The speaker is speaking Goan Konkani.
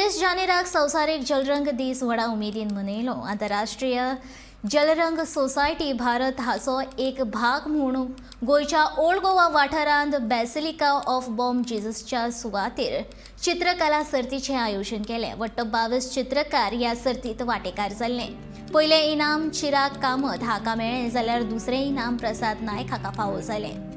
23 जानेराक संवसारीक जलरंग दीस व्हडा उमेदीन मनयलो. आंतरराष्ट्रीय जलरंग सोसायटी भारत हाचो एक भाग म्हूण गोंयच्या ओल्ड गोवा वाठारांत बॅसिलिका ऑफ बॉम जेजसच्या सुवातेर चित्रकला सर्तीचें आयोजन केलें. वट्ट 22 चित्रकार ह्या सर्तीत वांटेकार जाल्ले. पयलें इनाम चिराग कामत हाका मेळ्ळें, जाल्यार दुसरें इनाम प्रसाद नायक हाका फावो जालें.